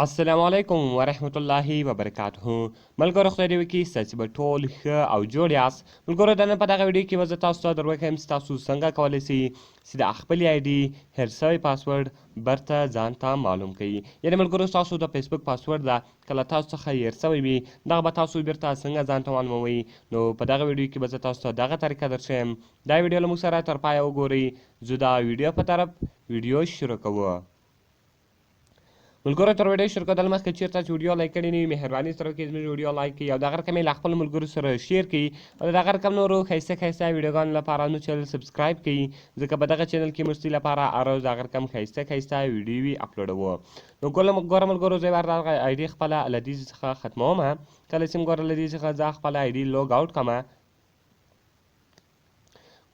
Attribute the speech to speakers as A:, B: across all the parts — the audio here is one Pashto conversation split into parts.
A: السلام علیکم ورحمت الله وبرکاته. ملګرو، خدای دې وکړي ستاسو به ټول ښه او جوړ یاست. ملګرو، د نن په دغه ویډیو کې به زه تاسو ته در وښیم چې تاسو څنګه کولی شئ چې د خپلې آی ډي هېر شوی پاسورډ بیرته ځان ته معلوم کړئ. یعنې ملګرو، ستاسو د فیسبوک پاسورډ ده، کله تاسو څخه هېر شوی وي، دغه به تاسو بیرته څنګه ځان ته معلوموئ. نو په دغه ویډیو کې به زه تاسو ته دغه طریقه درښیم. دا ویډیو له موږ سره تر پایه وګورئ. ځو دا ویډیو په طرف، ویډیو شروع کوو. ملګرو، تر ویډیو شروع کېدل مخکې چېرته چې ویډیو لایک کړې نه وي، مهرباني سره وکړئ زموږ ویډیو لایک کړئ او دغه رقم یې له خپلو ملګرو سره share کړئ او دغه رقم نورو ښایسته ښایسته ویډیوګانو لپاره نو چینل subscribe کړئ، ځکه په دغه چینل کې موږ ستاسو لپاره هره ورځ دغه رقم ښایسته ښایسته ویډیوې اپلوډوو. نو ګوره ملګرو، زه یې دغه آی ډي خپله له دې څخه ختموم. کله چې ګوره له دې څخه زه خپله آی ډي log out کړم،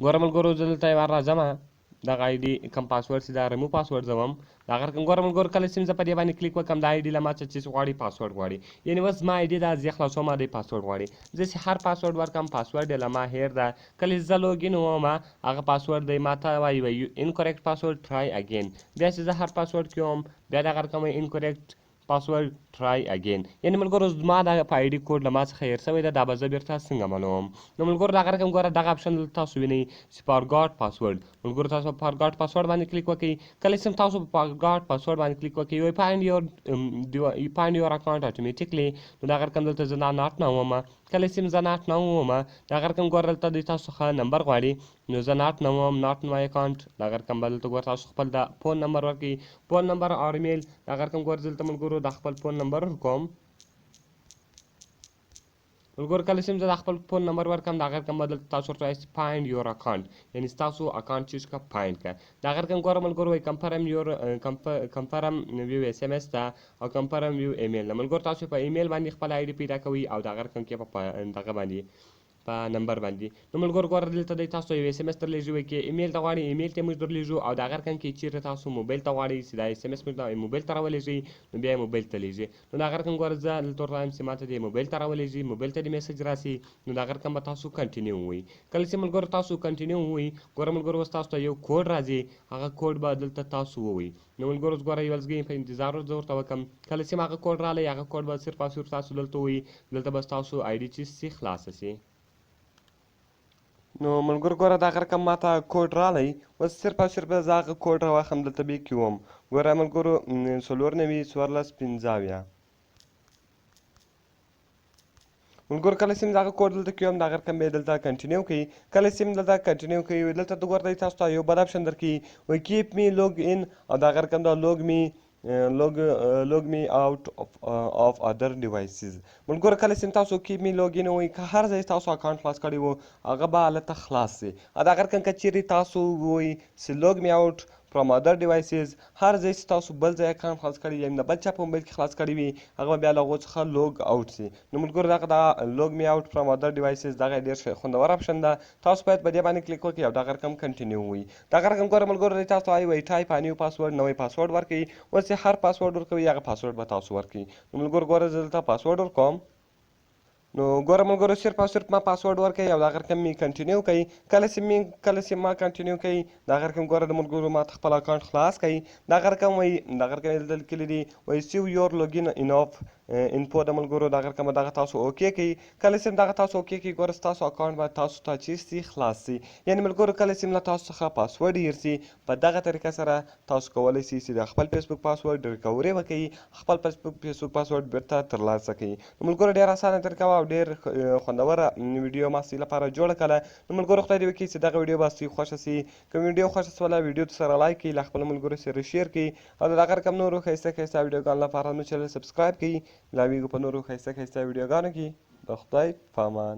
A: ګوره ملګرو، زه دلته یو وار راځم، دغه آی ډي کوم پاسورډ چې دا ریمو پاسورډ زه وم دغه رقم. ګوره ملګرو، کله چې زه په دې باندې کلیک وکړم، دا آی ډي له ما څخه چې غواړي پاسورډ غواړي. یعنې اوس زما آی ډي دا زه خلاصوم، دی پاسورډ غواړي. زه چې هر پاسورډ ورکړم، پاسورډ یې له ما هېر ده. کله چې زه login وم، هغه پاسورډ دی ما ته وایي incorrect password، try again. بیا چې زه هر پاسورډ کوم، بیا دغه رقم incorrect password، try again. یعنې ملګرو، زما دا په آی ډي کوډ له ما څخه هېر شوی ده، دا به زه بیرته څنګه معلوموم؟ نو ملګرو، دغه رقم ګوره دغه option دلته تاسو وینئ چې forgot password. ملګرو، تاسو په forgot password باندې کلیک وکړئ. کله چې تاسو په forgot password باندې کلیک وکړئ، وایي find your account automatically. نو دغه رقم دلته زه دا not now وم. کله چې زه not now وم، دغه رقم ګوره دلته د تاسو څخه نمبر غواړي. نو زه not now وم، not my account. دغه رقم به دلته ګوره تاسو خپل د phone number ورکړئ، phone number او ایمیل. دغه رقم ګوره دلته ملګرو د خپل phone number ورکوم. ملګرو، کله چې زه د خپل phone number ورکړم، دغه رقم به دلته تاسو ورته وایي find your account، یعنې ستاسو اکاونټ چې کا find کړه. دغه رقم ګوره ملګرو، وایي confirm via SMS ده او confirm via email ده. ملګرو، تاسو په ایمیل باندې خپل آی ډي پیدا کوئ او دغه رقم کې په دغه باندې په نمبر باندې. نو ملګرو، ګوره دلته دی تاسو یو SMS درلېږي، وایي کې ایمیل ته غواړي، ایمیل ته موږ درلېږو او دغه رقم کې چېرته تاسو موبایل ته غواړئ چې دا SMS موږ موبایل ته راولېږئ، نو بیا یې موبایل ته لېږي. نو دغه رقم ګوره زه دلته ورته وایم چې ما ته دې موبایل ته راولېږي، موبایل ته دې message راسي. نو دغه رقم به تاسو continue ووایئ. کله چې ملګرو تاسو continue ووایئ، ګوره ملګرو، اوس تاسو ته یو کوډ راځي، هغه کوډ به دلته تاسو ووایئ. نو ملګرو، اوس ګوره یو لږ په انتظار زه ورته وکم. کله چې هغه کوډ راغلی، هغه کوډ به صرف او صرف تاسو دلته ووایئ، دلته به ستاسو آی ډي چې سي خلاصه شي. نو ملګرو، ګوره دغه رقم ماته کوډ راغی. اوس صرف او صرف زه هغه کوډ راواخلم، دلته به یې کوم. ګوره ملګرو، 94 14 75. ملګرو، کله چې دغه کوډ دلته کوم، دغه رقم به دلته continue کوي. کله چې دلته continue کوي، دلته د ګوره تاسو ته یو بل option درکوي، وایي keep me log in او دغه رقم دا log me out of other devices. ملګرو، کله چې تاسو keep me log in وایي، که هر ځای تاسو اکاونټ خلاص کړی وو، هغه به هلته خلاص شي او دغه رقم که چیرې تاسو وایي چې log me out from other devices، هر ځای چې تاسو بل ځای اکاونټ خلاص کړی، یعنې د بل چا په موبایل کې خلاص کړی وي، هغه به بیا له هغو څخه log out شي. نو ملګرو، دغه دا log me out from other devices دغه ډېر خوندور option ده. تاسو باید په دې باندې کلیک وکړئ او دغه رقم continue وایي. دغه رقم ګوره ملګرو، تاسو وایي type new password، نوی پاسورډ ورکړئ. اوس چې هر پاسورډ ورکوي، هغه پاسورډ به تاسو ورکړئ. نو ملګرو، ګوره زه دلته پاسورډ ورکوم. نو ګوره ملګرو، صرف او صرف ما پاسورډ ورکړي او دغه رقم می continue کوي. کله چې ما continue کوي، دغه رقم ګوره د ملګرو ما خپل اکاونټ خلاص کوي. دغه رقم وایي، دغه رقم دلته لیکلي دي، وایي save your login info د ملګرو، دغه رقم دغه تاسو okay کوي. کله چې دغه تاسو okay کوي، ګوره ستاسو اکاونټ به تاسو ته چې سي خلاص سي. یعنې ملګرو، کله چې له تاسو څخه پاسورډ هېر سي، په دغه طریقه سره تاسو کولی شئ چې د خپل فیسبوک پاسورډ recovery وکړئ، خپل فیسبوک پاسورډ بیرته ترلاسه کړئ. نو ملګرو، ډېره اسانه طریقه وه او ډېر خوندوره ویډیو ما ستاسو لپاره جوړه کړه. نو ملګرو، خدای دې وکړي چې دغه ویډیو به ستاسو خوښه سي. که ویډیو خوښه سوله، ویډیو سره لایک کړئ، له خپلو ملګرو سره share کړئ او د دغه رقم نورو ښایسته ښایسته ویډیوګانو لپاره مو چینل subscribe کړئ. ملاویږو په نورو ښایسته ښایسته ویډیوګانو کې. د خدای په امان.